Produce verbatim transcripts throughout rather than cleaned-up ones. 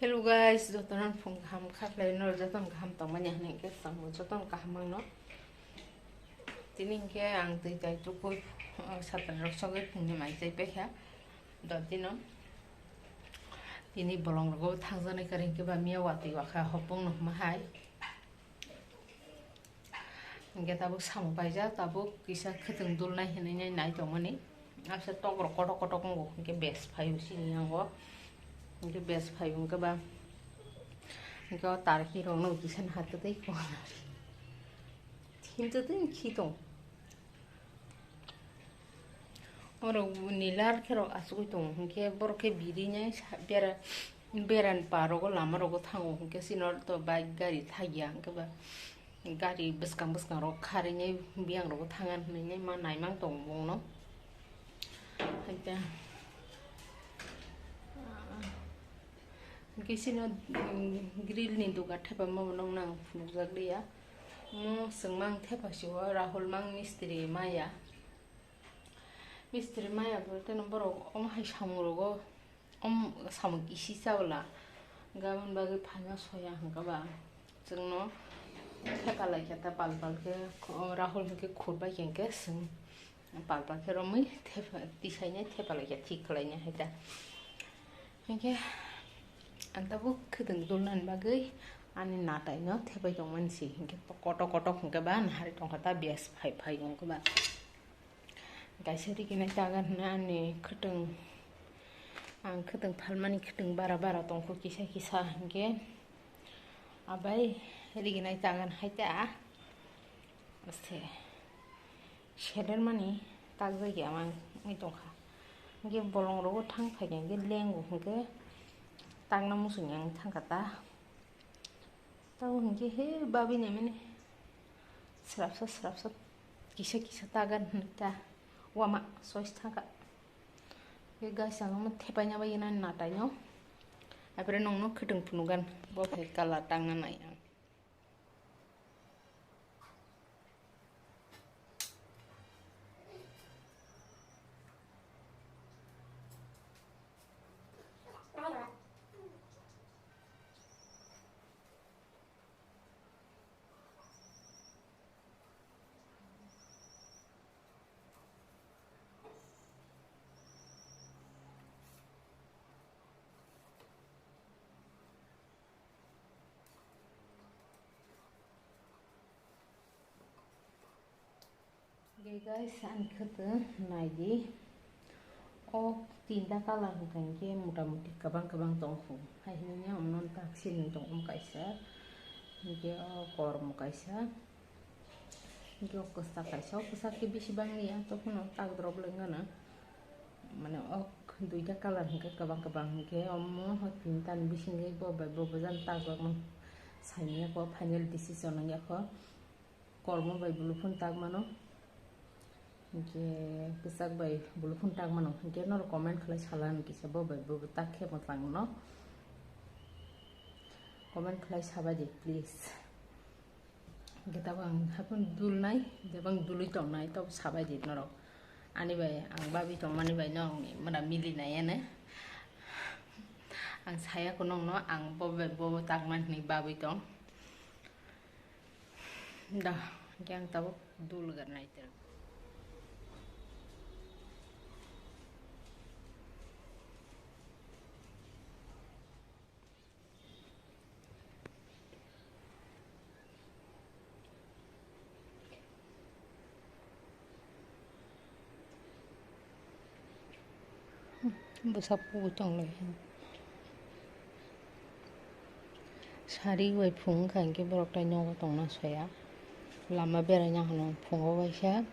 Hello guys, jotono phung kaham khaklai no, jotono kaham tongmani hinwi khe chwng jotono kaham mangno. Tini hinkhe ang twi tai tukui, uh, satra rok sogwi phungni mai chai paikha. Dotino tini bolong rogo thangjaknai kwrwi hinkhe ba miya watwi wakha hopung no hwnma hai. Hinkhe tabuk samung paijak, tabuk kisa khwtwng dulnai hinwi nai tongmani. Abse tok rok kotok kotok wngo, hinkhe bes phaio chini yango. Hinkhe bes phaio hinkhe ba, hinkhe o tarki rok no kisa nahartwi tei kona. Himtwi tei khi tong. Oro nilar khe rok asugwi tongo, hinkhe borok khe biri nai sa bera, berani pa rogo lama rogo thango, hinkhe chini oro to bike gari thagya, hinkhe ba gari bwskang bwskang rok kharwi nai biyang rogo thanga hinwi nai ma naimang tongo bongno. Haikhe, ah, hinkhe chini, mm, grill ni dugar thepama bo nokna ang phunukjak liya. Mo chwng mang thepa si o Rahul mang mistri maya. Mistri maya bo teno borok omo hai samung rogo, om samung kisi chabwla gabon bagwi phaina soya hwnkha ba chwngno thepa laikha ta pal pal khe, o Rahul hinkhe khur bai khe hinkhe chwng pal pal khe romwi thepa tisainai thepa laikha thik khlainai hai ta. Hinkhe ang tabuk khwtwng dulnani bagwi ani natai no thepai tongmani si hinkhe kotok kotok hinkhe ba nahari tongkha ta biyas phai phai wngkhe ba. Kaisa riginai tagan hwnwi ani khwtwng, ang khwtwng phalmani khwtwng bara bara tongkho kisa kisa hinkhe abai riginai tagan hai ta. Aste. Selermani takjagya mang wngwi tongkha. Hinkhe bolong rogo thang phaikha hinkhe lengo hinkhe takna muchungya wngwi thangkha ta. Tamo hinkhe he babui naimani srapsa srapsa kisa kisa tagan hinwi ta wama choice thangkha. Hinkhe gaisa omo thepaina bai nani natai no. Apre nongno khwtwng phunugan bo khe colour tangna nai ang. Ge guys, ani khwtwng naidi. O tinta colour hwnkha hinkhe mota moti kwbang kwbang tongkhu. Hai hinwi omono tak siling tongkha kaisa. Hinkhe o kormo kaisa. Hinkhe o kwchak kaisa, o kwchak khe bisi bangya, tokhuno tak drop le wngano. Mane o duita colour hinkhe kwbang kwbang hinkhe omo hoi tini tani bisingwi bo bai bo bwjani tak rok no saimanya kho, final decision wngya kho, kormo bai bulu phun tak mano hinkhe kwchak bai bulu phun tak mano hinkhe norok comment khlai sala hwn kisa bo bai bo tak khe mwchang no comment khlai sabai di please. Hingke tabok ang haphano dulnai, jebang dulwi tongnai, tabok sabai di norok. Ani bai ang bagwi tongmani bai norokni mora milinai ene. Ang saya kho nokno, ang bo bai bo takna hinwi bagwi tong. Da, hingke ang tabok dul gwnai tel. Bwsa pugwi tonglai. Sari bai phung wngkha hinkhe borok tai nogo tongna soya. Lama beraina hwnwi phungo waisa.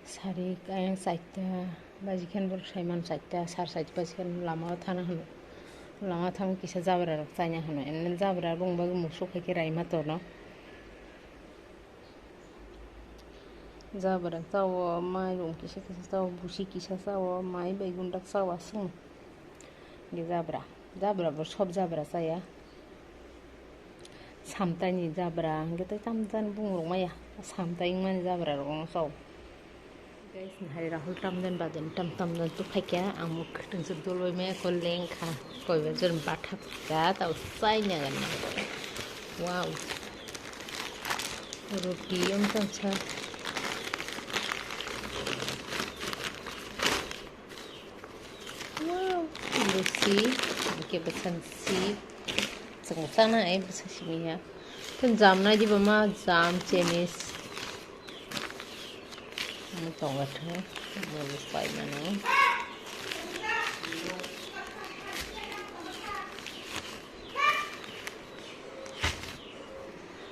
Sari ayang chaita baji khe borok sai mano, chaita sar chaita baji khe lama o thana hwnwi. Lama thangwi kisa jabra rok chaina hwnwi. Ene jabra rok wng bagwi musuk hai khe raima tono. Jabra chao, mai rok kisa kisa chao, busi kisa chao, mai bai gundak chao aswk. Hwnkhe jabra, jabra bo sob jabra chaya. Samtaini jabra, hwnkhe tei tamjani bungrok maya. Samtai wngmani jabra rok no chao. Guys, nahari Rahul tamden baden tam tamden tu phaikya, ang muk khwtwng se dol bai maya ko lengkha, koi bajar batha phaikya, tao chai nyagan na. Wow. Roti yang tang cha. Wow. Lucy, oke pesan si. Chang sana eh pesan si miya. Kan jam na di bama jam chenis. Ano tonga tho, ano pai mano.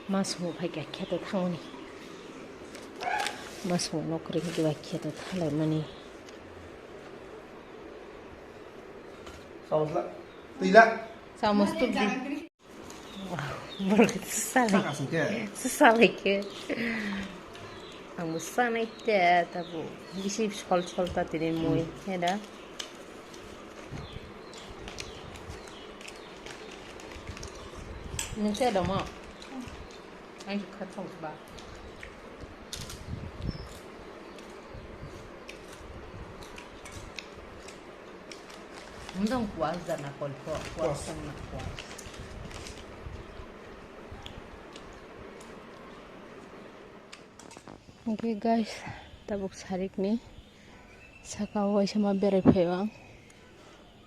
Mas mo phai kya kheto thangoni. Mas mo nokri khe ba kheto thalai mani. Sausla, tila. Samus tu di. Borok salai. Saka sing khe. Salai khe. Ang bo sanai te tabo. Bisi sol sol ta tini mui. Hmm. Heda. Nung te domo. Ang kha thong ba. Mudang kuas jana kolpo, kuas. Kuas. Sangna kuas. Okay guys, tabuk sarik ni saka o waisa ma berai phai o ang.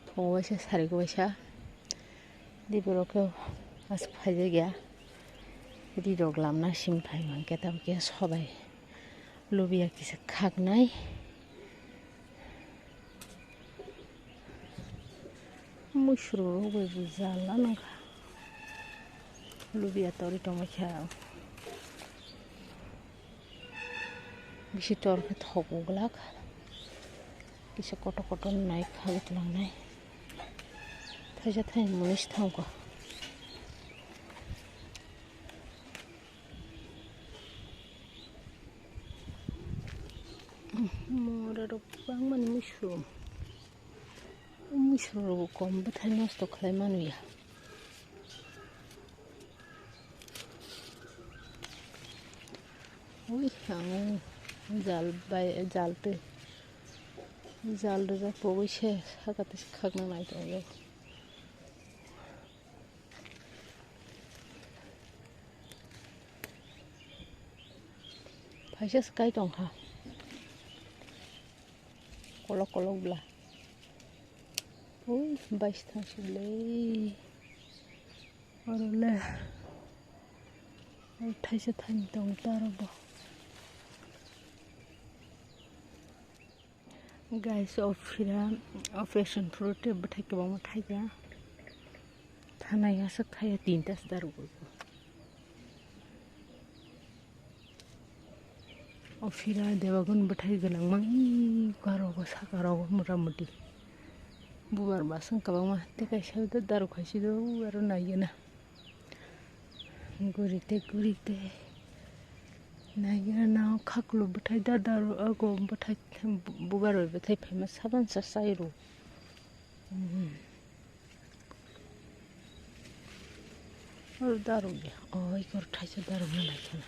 Phung waisa sarik waisa. Di borok khe aswk phai jak ya. Di rok lamna sim phai mankhe tabuk khe sobai. Lubiya kisa khaknai. Musru rok bai bo jala nangkha. Lubiya tori tongma khe. Bisi tor khe thok uglak. Kisa kotor kotor nai kha utlangnai. Thaisa thaini munis thangkha. Mora rok bangmani muisru. Muisru rok bo kom bwthai nosto khlai manu ya. Ui, ang jal bai, jal twi, jal rijak pogwi se saka twi khakna nai tongwi. Phaisa se kai tongkha. Kolok kolok bla. Ui, bais thang sile. Oro le. Oro thaisa thani tong ta oro bo. Guys, o phira, o passion fruit bwthai kwbangma thaikha. Thanai aswk thaiya tinta se daru bo. O phira debagun bwthai gwnang mang, ih, karogo, sakarogo, mota moti. Bubar baswk kwbangma, tei kaisa daru khaisi do, aro naiya na. Guri tei guri tei. Naiya na, khaklo bwthai da daru, ago bwthai, bubar bai bwthai phaima saban sa sai ro. Hmm. Oro daru ya. Oh, ikor thaisa daru na nai khana.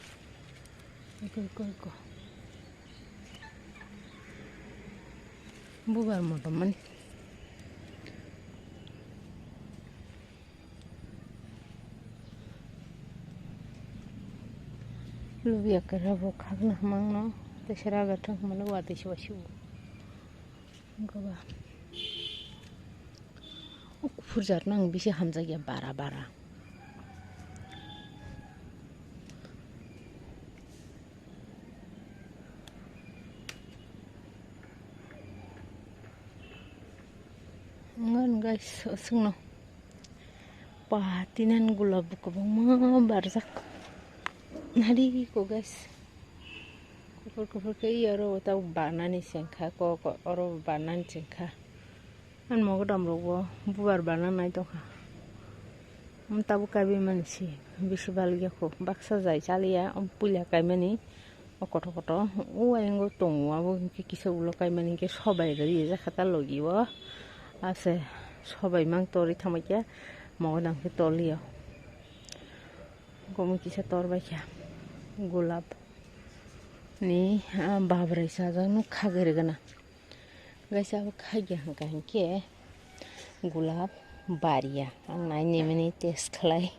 Iko, iko, iko. Bubar motom mani. Lubiya kera bo khakna hamang no. Tesera gathang hamano watwi se wasibo. Wngkha ba. O kuphur jat no ang bisi hamjakya bara bara. Ngan guys, aswkno patinan gulab kwbangma barjak. Nari ko guys. Kuphur kuphur khe oro ta banani chengkha, ko, ko, oro banani chengkha. Ani mogodam rok bo bubar bana nai tongkha. Tabuk kaibai mani si bisi bal ya kho. Baksa jai chaliya, puila kaimani o koto koto. O ayang o tongo, abo hwnkhe kisa ulo kaimani hwnkhe sobai rw rijak kha ta logi o. Ase sobai mang torwi thangbai khe mogodam khe toliya. Gomwi kisa tor bai kha gulab. Ni, ah, babrai sajakno khagwi rwgana. Guys, abo khagya hwnkha hinkhe gulab baria. Ang naini mini test khlai.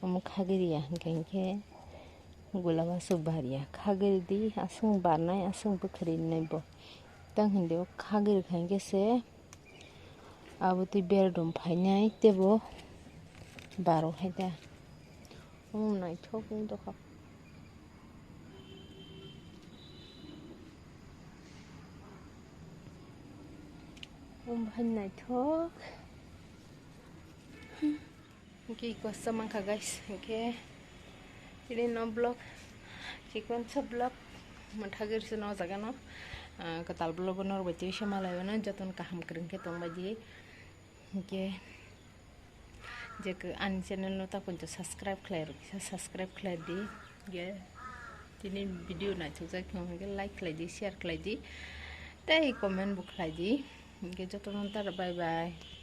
Omo khagwi riya hwnkha hinkhe gulab aswk baria. Khagwi ridi, aswk barnai, aswk bwkhwrwi nai bo. Tang hindi o khagwi rwkha hinkhe se abo twi berdom phainai teibo baro hai da. Omo naithok wng tongkha. Omo hai naithok. Hwnkhe kosa mankha guys, hwnkhe tini no vlog, chikon sa vlog, mwthagwi rwsano o jaga no, ah, kwtal vlog o norok bai twi se malai mano, jotono kaham kwrwng khe tongbai di. Hwnkhe je ani channel no ta poito subscribe khlai rwkha, subscribe khlai di. Hwnkhe tini video naithokjak khe hwnkhe like khlai di, share khlai di, tei comment bo khlai di. Hwnkhe jotono ta bye bye.